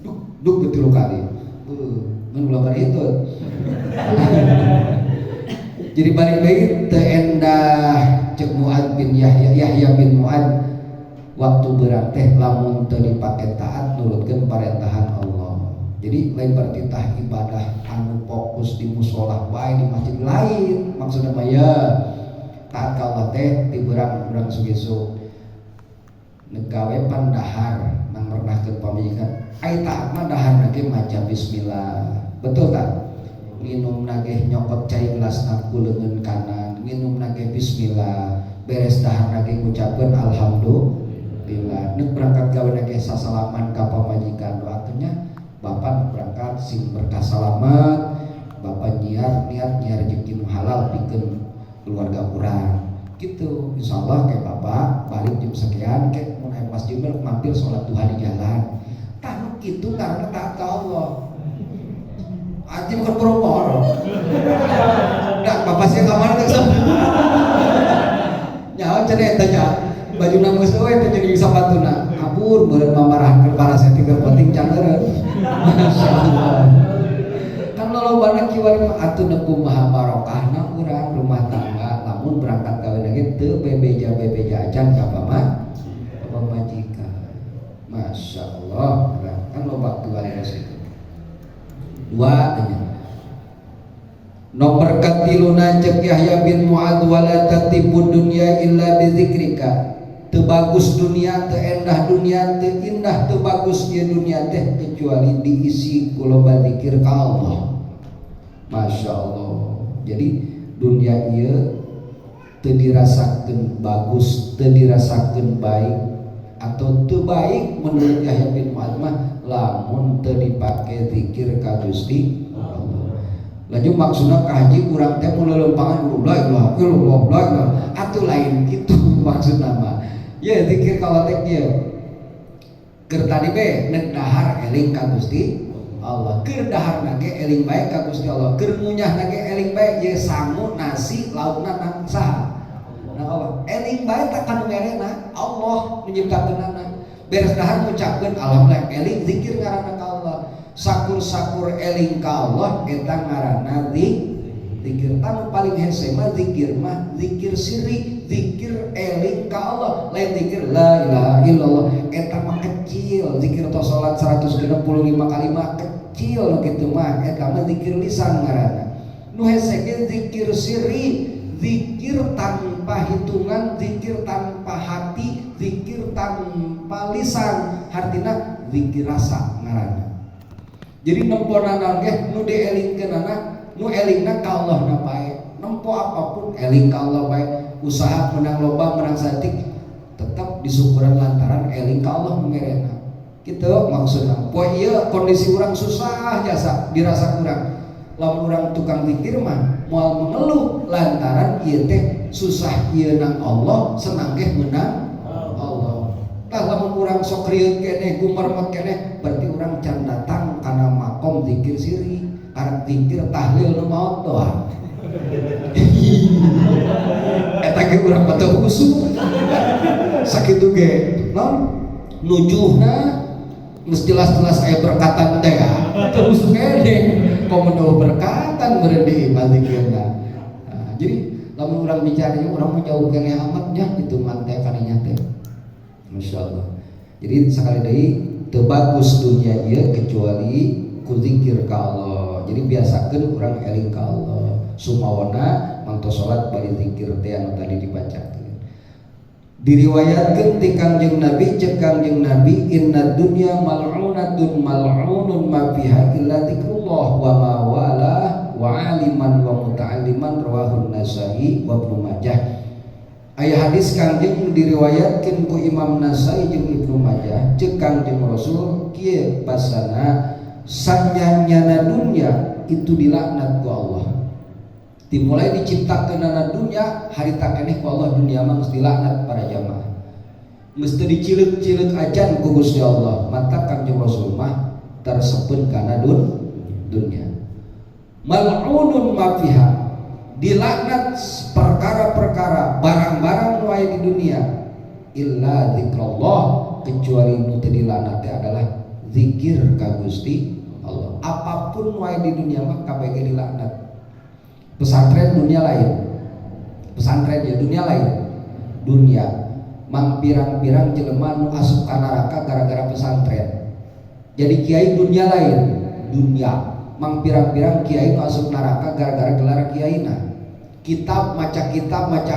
Duk duk 3 kali. Beuh, ngan ulah bari itu. Jadi balik deui teu endah ceuk Muad bin Yahya, Yahya bin Muad waktu beurang teh lamun teu dipake taat nurutkeun parentahan Allah. Jadi lain berarti tah ibadah anu fokus di musola bae di masjid lain maksudna mah ya. Taat ka Allah teh ti beurang urang sugesu negawe pandahar nang merenahkeun pamajikan. Ai taat mah dahar ge maca bismillah. Betul tak? Minum nage nyokot cai gelasna ku leungeun kanan, minum nage bismillah, beres dahar nage ngucapkeun alhamdulillah. Nek berangkat gawe nage sasalaman ka pamajikan, doakeun nya bapak nek berangkat sing berkah salamet, bapak nyiar niat nyiar rezeki nu halal pikeun keluarga urang. Gitu, insyaallah kayak bapak balik jam sekian, kayak mun aya masjid mampir sholat duha di jalan. Tah nu kitu karena taat ka Allah. Aji bukan boro-boro. Nggak, bapak sih kamar teh sok. Nyaho cenah eta nya. Bajuna geus eueuh teh jadi sapatuna. Kabur meureun mamarahan para seti keur penting cangeureun. Masyaallah. Kan lolobana kiwari mah atuh nu kumaha barokahna urang rumah tangga lamun berangkat gawe lagi teu bebeja-bebeja acan ka pamajikan. Masya Allah, kan loba kiwari geus kitu. Dua tanya. Nomor katiluna cek Yahya bin Mu'ad wala tatibud dunya illa bizikrika. Teu bagus dunia, teu endah dunia, teu indah, teu bagus ieu dunia teh kecuali diisi ku loba zikir ka Allah. Masya Allah. Jadi dunia ieu teu dirasakeun bagus, teu dirasakeun baik atau teu baik menurut Yahya bin Mu'ad mah lamun teu dipake zikir ka Gusti Allah. Laju maksudna ka haji urang teh mun leuleumpangan kudu la ilaha illallah la ilaha atuh lain kitu maksudna mah. Ye zikir ka Allah teh kieu. Keur tadi be nek dahar eling ka Gusti Allah. Keur dahar ge eling bae ka Gusti Allah. Keur ngunyah ge eling bae ye sangu nasi laukna nang saha? Nang Allah. Eling bae tak kanu merena Allah nu nyiptakeunana. Beres dahar ngucapkeun alhamdulillah eling zikir ngaranna ka Allah. Sakur-sakur eling ka Allah eta ngaranna zikir. Tanu paling hese mah zikir mah zikir siri, zikir eling ka Allah, lain zikir la ilaha illallah eta mah kecil. Zikir to salat 165 kali mah kecil kitu mah, eta mah zikir lisan ngaranna. Nu hese ge zikir siri, zikir tanpa hitungan, zikir tanpa hati, zikir tanpa lisan, hartina zikir rasa ngaranna. Jadi nempona ge nu dielingkeunana, nu elingna ka Allah na bae. Nempo apapun eling ka Allah bae. Usaha menang loba menang saeutik tetap disyukuran lantaran eling ka Allah nu merena. Kitu maksudna. Poe ieu kondisi urang susah jasa dirasa kurang. Lamun urang tukang zikir mah moal mengeluh lantaran ieu teh susah ieu nang Allah, senang ge meunang Allah. Tah lamun urang sok rieut keneh gumermet keneh berarti urang can datang kana makom zikir siri, karek zikir tahlil nu maot doang. Eta ge urang mah teu khusyuk. Sakitu ge naon nujuhna geus jelas-jelas aya berkatan teh ya. Terus keneh komo berkatan meureun di imah zikirna. Nah, jadi lamun urang bicara urang mah jauh keneh amat nya hitungan teh kadinya teh. Masya Allah. Jadi sekali deui teu bagus dunia ieu kecuali ku zikir ka Allah. Jadi biasakeun urang eling ka Allah. Sumawana mantos salat bari zikir teh anu tadi dibacakeun. Diriwayatkeun ti Kangjeng Nabi, cek Kangjeng Nabi inna dunya mal'unatun mal'unun ma fiha illa dzikrullah wa ma wala wa aliman wa muta'alliman rawahun Nasai wa Ibnu Majah. Aya hadis Kangjeng diriwayatkeun ku Imam Nasai jeung Ibnu Majah, cek Kangjeng Rasul kieu basana sanyanyana dunya itu dilaknat ku Allah. Dimulai diciptakeunana dunya harita keneh ku Allah dunya mah geus dilaknat para jamaah. Geus teu dicileuk-cileuk acan ku Gusti Allah. Mata Kangjeng Rasul mah tersepeun kana dunya. Mal'unun ma fiha, dilaknat perkara-perkara barang-barang nu aya di dunia illa zikrullah, kecuali nu teu dilaknat teh adalah zikir ka Gusti Allah. Apapun nu aya di dunia mah kabeh ge dilaknat. Pesantren dunia lain, pesantren ya dunia lain, dunia mang pirang-pirang jelema nu asup ka neraka gara-gara pesantren. Jadi kiai dunia lain, dunia mang pirang-pirang kiai nu asup neraka gara-gara gelar kiaina. Kitab maca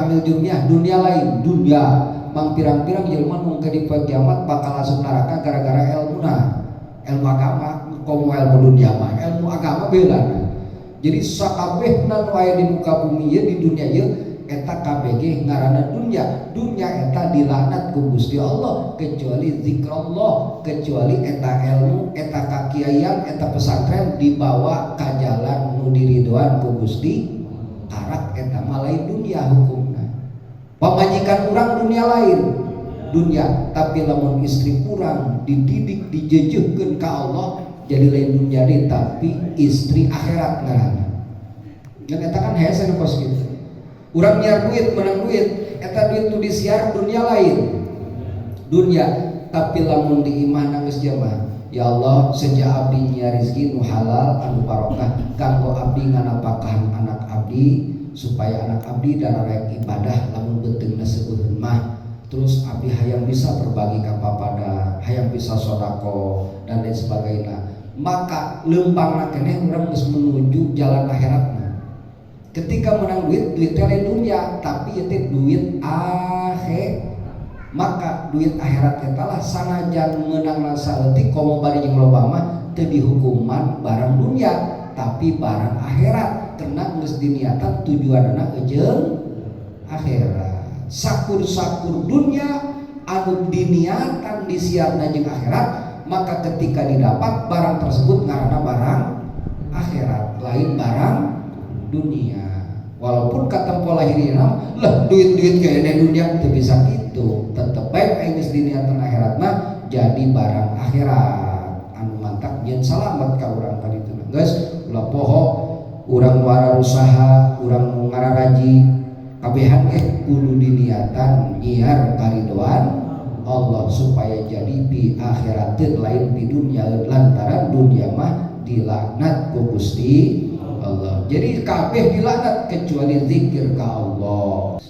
amil jumyah dunia lain dunia mang pirang-pirang jelema nu di poe kiamat bakal asup neraka gara-gara ilmuna ilmu agama komo ilmu dunia mah ilmu agama beulana. Jadi sakabehna nu aya di muka bumi ieu di dunia ieu eta KBG ngaranna dunia. Dunia eta dilaknat ku Gusti Allah kecuali zikrullah, kecuali eta ilmu, eta kakiaian, eta pesantren dibawa ka jalan nu diridoan ku Gusti karak eta mah lain dunia hukumna. Pamajikan urang dunia lain dunia, tapi lamun istri urang dididik dijejehkeun ka Allah jadi lain dunia deui tapi istri akhirat ngaranna. Dan eta kan hese nu kos kitu. Urang nyiar duit menang duit, eta duit nu disiar dunia lain dunia, tapi lamun di imah nangis jamaah ya Allah sejak abdi nyiar rezeki nu halal anu barokah kanggo abdi nganapakahan anak abdi supaya anak abdi dararek ibadah lamun beuteungna seueuheun mah terus abdi hayang bisa berbagi ka papada hayang bisa sodako dan lain sebagainya maka leumpangna keneh urang geus menuju jalan akhiratna. Ketika menang duit, duit teh lain dunia tapi ieu teh duit akhir maka duit akhirat eta lah sanajan meunangna saeutik komo bari jeung loba mah teu dihukuman barang dunia tapi barang akhirat karena geus diniatan tujuanana jeung akhirat. Sakur-sakur dunia anu diniatan disiarna jeung akhirat maka ketika didapat barang tersebut ngaranna barang akhirat lain barang dunia. Walaupun katempo lahirina lah duit-duit kayaknya dunia teu bisa kitu tetep baik aing geus diniatan akhirat mah jadi barang akhirat anu mantak jeung salamet ka urang ka ditu. Geus ulah poho urang wara usaha urang ngararaji kabehan ge kudu diniatan nyiar karidoan Allah supaya jadi di akhirateun lain di dunia lantaran dunia mah dilaknat ku Gusti Allah. Jadi kabeh dilaknat kecuali zikir ka Allah.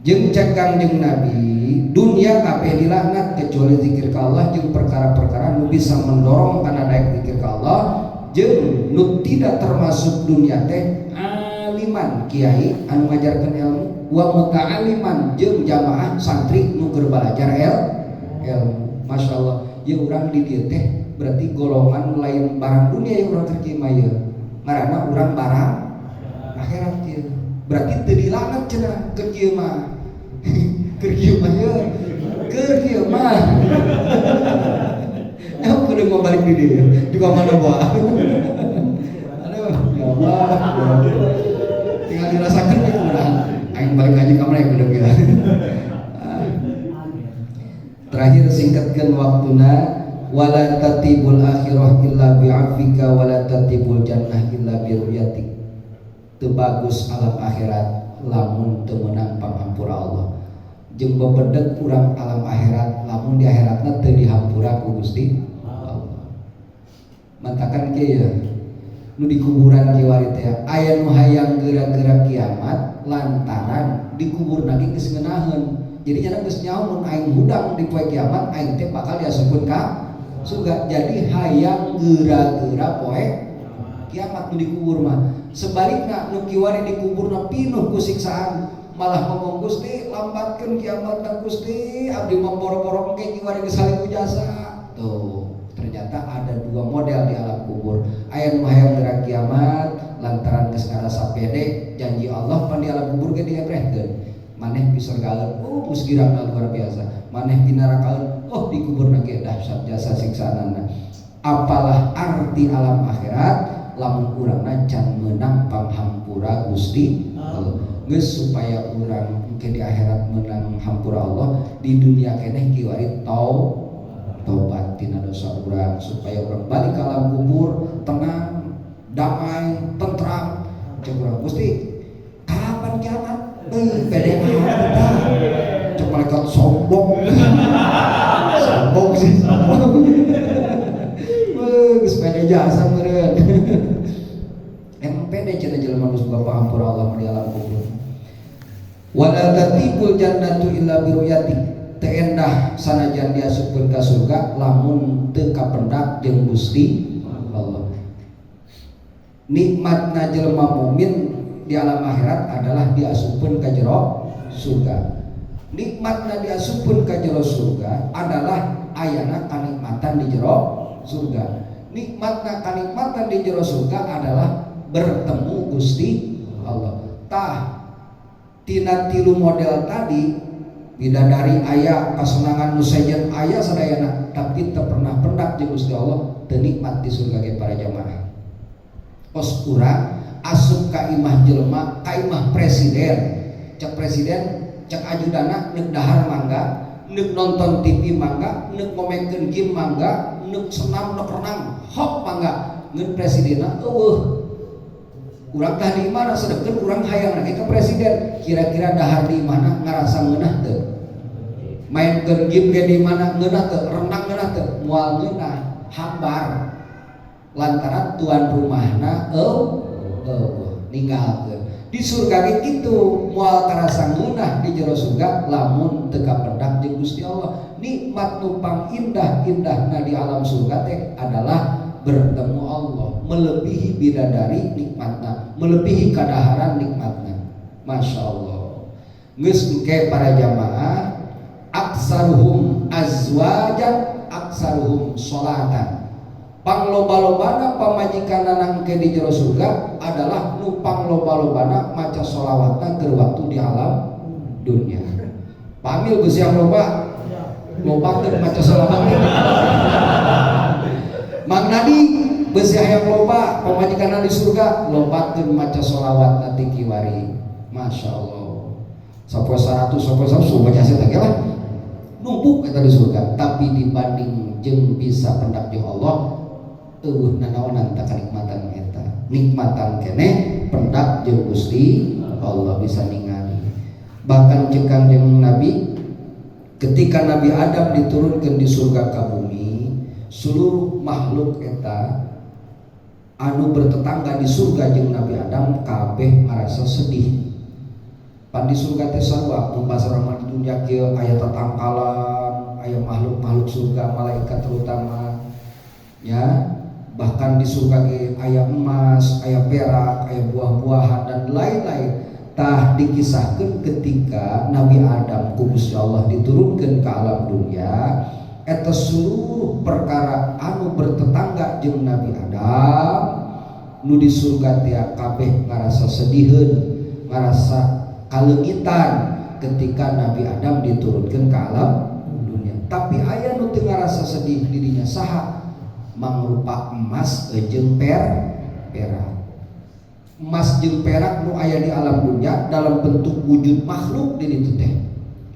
Jeung cek Kangjeng Nabi dunia kabeh dilaknat kecuali zikir ka Allah jeung perkara-perkara nu bisa mendorong kana daek zikir ka Allah jeung nu tidak termasuk dunia teh aliman kiai anu ngajarkeun ilmu wa muta'aliman jeung jamaah santri nu keur balajar ilmu. Masya Allah ya urang di dieu teh berarti golongan lain barang dunia yang urang keur kieu mah ieu ngaranna urang barang akhirat ieu berarti teu dilaknat cenah keur kieu mah keur kieu mah ieu keur kieu mah kudu mau balik di dieu juga mana bawa aduh ya Allah tinggal dirasakan we urang aing balik ngaji ka mana ya kudu kieu. Terakhir singkatkeun waktuna wala tatibul akhirah illa bi'afika wala tatibul jannah illa bi ru'yatik. Teu bagus alam akhirat lamun teu meunang pangampura Allah. Jeung bebedeg urang alam akhirat lamun di akhiratna teu dihampura ku Gusti Allah. Mantakan kieu ya nu di kuburan kiwari teh aya nu hayang geura-geura kiamat lantaran di kuburna ge geus ngeunaheun. Jadi nya geus nyaho mun aing hudang di poe kiamat aing teh bakal diasupkeun ka surga. Jadi hayang geura-geura poe kiamat nu dikubur mah. Sebalikna nu kiwari dikuburna pinuh ku siksaan malah ngomong Gusti lambatkeun kiamatna Gusti abdi mah boro-boro engke kiwari geus saling jasa. Tuh ternyata ada dua model di alam kubur. Aya nu hayang geura kiamat lantaran geus ngarasa pede janji Allah pan di alam kubur ge diebrehkeun. Maneh di surgaeun oh geus girangna luar biasa. Maneh di nerakaeun oh dikuburna ge dahsyat jasa siksaanana. Apalah arti alam akhirat lamun urangna can meunang panghampura Gusti Allah. Geus supaya urang engke di akhirat meunang hampura Allah di dunia keneh kiwari tobat tina dosa urang supaya urang balik ke alam kubur tenang, damai, tentram. Cek urang Gusti kapan kiamat? Pede amat tah. Cek malaikat sombong. Sombong sih, sombong. Geus pede jasa meureun. Emang pede cenah jelema geus boga pangampura Allah di alam kubur. Wala tatibul jannatu illa bi ru'yatik. Teu endah sanajan diasupkeun ka surga lamun teu kapendak jeung Gusti Allah. Nikmatna jelema mukmin di alam akhirat adalah diasupkeun ka jero surga. Nikmatna diasupkeun ka jero surga adalah ayana kanikmatan di jero surga. Nikmatna kanikmatan di jero surga adalah bertemu Gusti Allah. Tah, tina tilu model tadi, bidadari aya, kasenangan nu sejen aya sadayana, tapi teu pernah pendak jeung Gusti Allah, teu nikmat di surga ge, para jamaah. Kos urang asup ka imah jelema, ka imah presiden, cek presiden, cek ajudana, neuk dahar mangga, neuk nonton TV mangga, neuk ngomekeun game mangga, neuk senam, neuk renang hop mangga, ngeun presidenna eueuh. Urang tah di mana, sedengkeun urang hayang lagi ke presiden, kira-kira dahar di mana ngarasa ngeunah teu? Main game ge di mana ngeunah teu? Renang ngeunah teu? Moal ngeunah, hambar, lantaran tuan rumahna eueuh, ninggalkeun. Di surga ge kitu, moal karasa ngeunah di jero surga lamun teu kapendak jeung Gusti Allah. Nikmat nu pangindah-indahna di alam surga teh adalah bertemu Allah, melebihi bidadari nikmatna, melebihi kadaharan nikmatna. Masya Allah. Geus, engke para jamaah, aksaruhum azwajan aksaruhum sholatan. Pangloba-lobana pamajikanana engke di jero surga adalah nu pangloba-lobana maca sholawatna keur waktu di alam dunia. Pamil geus yang loba lobakeun maca sholawat. Mang Nadi besi hayang loba pamajikanna di surga, lobakeun maca sholawat nanti kiwari. Masya Allah, sampai 100, sampai 100 baca saya lah numpuk eta di surga, tapi dibanding jeung bisa pendak jeung Allah, eueuh nanaonan tak kanikmatan eta. Nikmatan keneh pendak jeung Gusti Allah, bisa ningali. Bahkan cek Kangjeng Nabi, ketika Nabi Adam diturunkan di surga ke bumi, seluruh makhluk eta anu bertetangga di surga jeung Nabi Adam kabeh ngarasa sedih. Pan di surga teh sarua, mun bahasa urang di dunia kieu, aya tatangkalan, aya makhluk-makhluk surga, malaikat terutama ya. Bahkan di surga ge aya emas, aya perak, aya buah-buahan dan lain-lain. Tah, dikisahkan ketika Nabi Adam ku Gusti Allah diturunkan ke alam dunia, eta seluruh perkara anu bertetangga jeung Nabi Adam nu di surga teh kabeh ngarasa sediheun, ngarasa kaleungitan ketika Nabi Adam diturunkan ke alam dunia. Tapi aya nu teu ngarasa sedih dirinya. Saha? Mangrupa emas jeung perak. Emas jeung perak nu aya di alam dunia dalam bentuk wujud makhluk di ditu teh,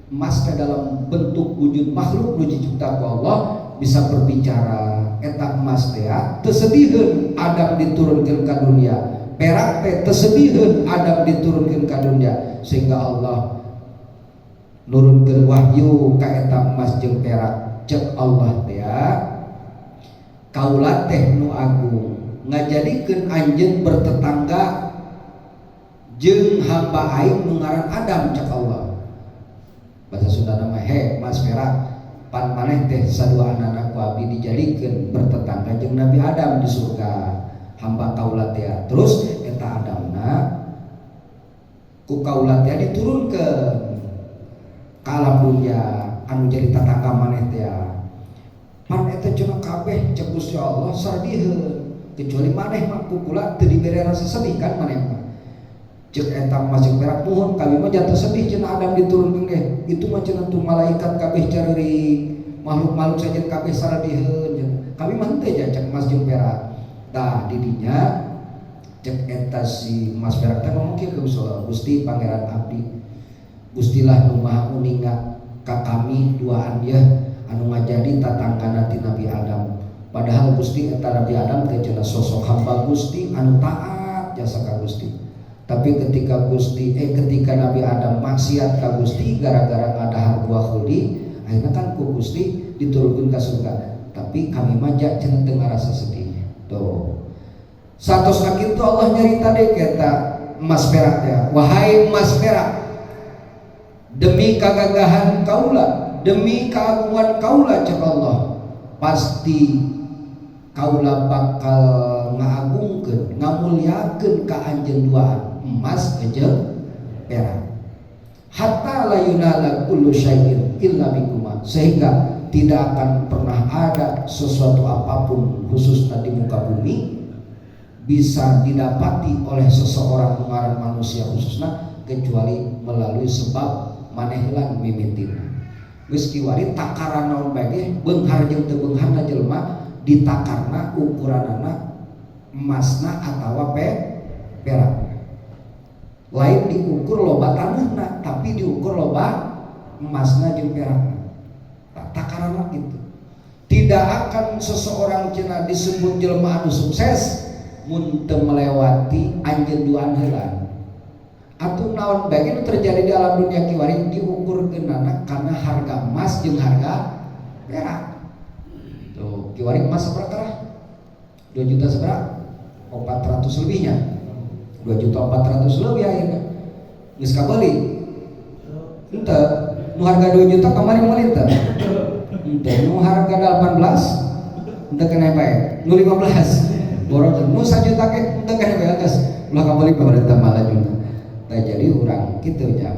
emas teh dalam bentuk wujud makhluk nu dicipta ku Allah, bisa berbicara. Eta emas teh teu sediheun Adam diturunkan ke dunia, perak teh teu sediheun Adam diturunkan ke dunia, sehingga Allah nurunkeun wahyu ka eta emas jeung perak. Cek Allah teh, kaula teh nu agung ngajadikeun anjeun bertetangga jeung hamba aing nu ngaran Adam. Cek Allah, bahasa Sunda nama, he mas perak, pan maneh teh saduaanana ku abdi dijadikeun bertetangga jeung Nabi Adam di surga, hamba kaula teh. Terus eta Adamna ku kaula teh diturunkeun ka alam dunia, anu jadi tetangga maneh teh. Pan eta cenah kabeh, cek Gusti Allah, sadiheun kecuali maneh mah, ku kula teu dibere rasa sedih kan maneh mah. Cek eta emas jeung perak, muhun, kami mah jatuh sedih cenah Adam diturunkeun ge. Itu mah cenah tuh malaikat kabeh careurik, makhluk-makhluk saja kabeh saradieun, kami mah henteu ja, cek emas jeung perak. Tah, didinya cek eta si emas perak teh ngomong kieu ke Gusti Allah, Gusti Pangeran abdi, Gustilah nu Maha Uninga ka kami duaan ya anu ngajadi tatanggana ti Nabi Adam. Padahal Gusti, eta Nabi Adam teh cenah sosok hamba Gusti anu taat jasa ka Gusti. Tapi ketika Gusti eh ketika Nabi Adam maksiat ka Gusti gara-gara ngadahar buah khuldi, akhirnya kan ku Gusti diturunkan ke surga. Tapi kami mah cenah teu ngarasa sedih. Tuh, satos kitu Allah nyarita deh kita emas perak ya, wahai emas perak, demi kegagahan kaula, demi keagungan kaula, cek Allah, pasti kaula bakal ngaagungkeun, ngamuliakeun ka anjeun duaan. Emas jeung perak. Hatta la yunala kullu syai'in illa bikuma, sehingga tidak akan pernah ada sesuatu apapun khususnya di muka bumi bisa didapati oleh seseorang mengaran manusia khususnya kecuali melalui sebab manehlan mimitina. Geus kiwari takaran naon bae ge, beunghar jeung teu beungharna jelema ditakarna ukuranana emasna atawa perak. Lain diukur loba tanahna, tapi diukur loba emasna jeung perakna. Nah, takaranna gitu. Tidak akan seseorang cenah disebut jelema anu sukses mun teu melewati anjeun duaan heula. Atuh naon bae nu terjadi di alam dunia kiwari diukurkeunana karena harga emas jeung harga perak. Tuh, kiwari emas sabaraha karah? 2 juta sabaraha? 400 lebihnya. 2 juta 400 lebih ayeuna. Geus kabeuli? Henteu. Nu harga 2 juta kamari meuli teu? Henteu. Nu harga 18 henteu keneh bae. Nu 15 borong. Nu 1 juta ke henteu keneh bae geus. Ulah kabeuli pemerintah malajuna. Tah, jadi urang kitu nya.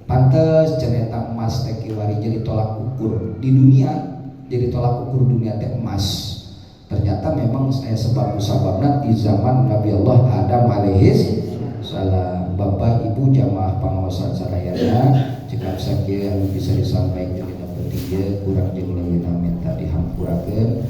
Pantes cenah eta emas teh kiwari jadi tolak ukur di dunia, jadi tolak ukur dunia teh emas. Ternyata memang saya sebab musababna di zaman Nabi Allah Adam alaihis salam. Bapak Ibu jamaah pengawasan sadayana, cekap sakieu anu bisa disampaikan dina penting ieu, kurang jeung leuwihna minta dihampurakeun.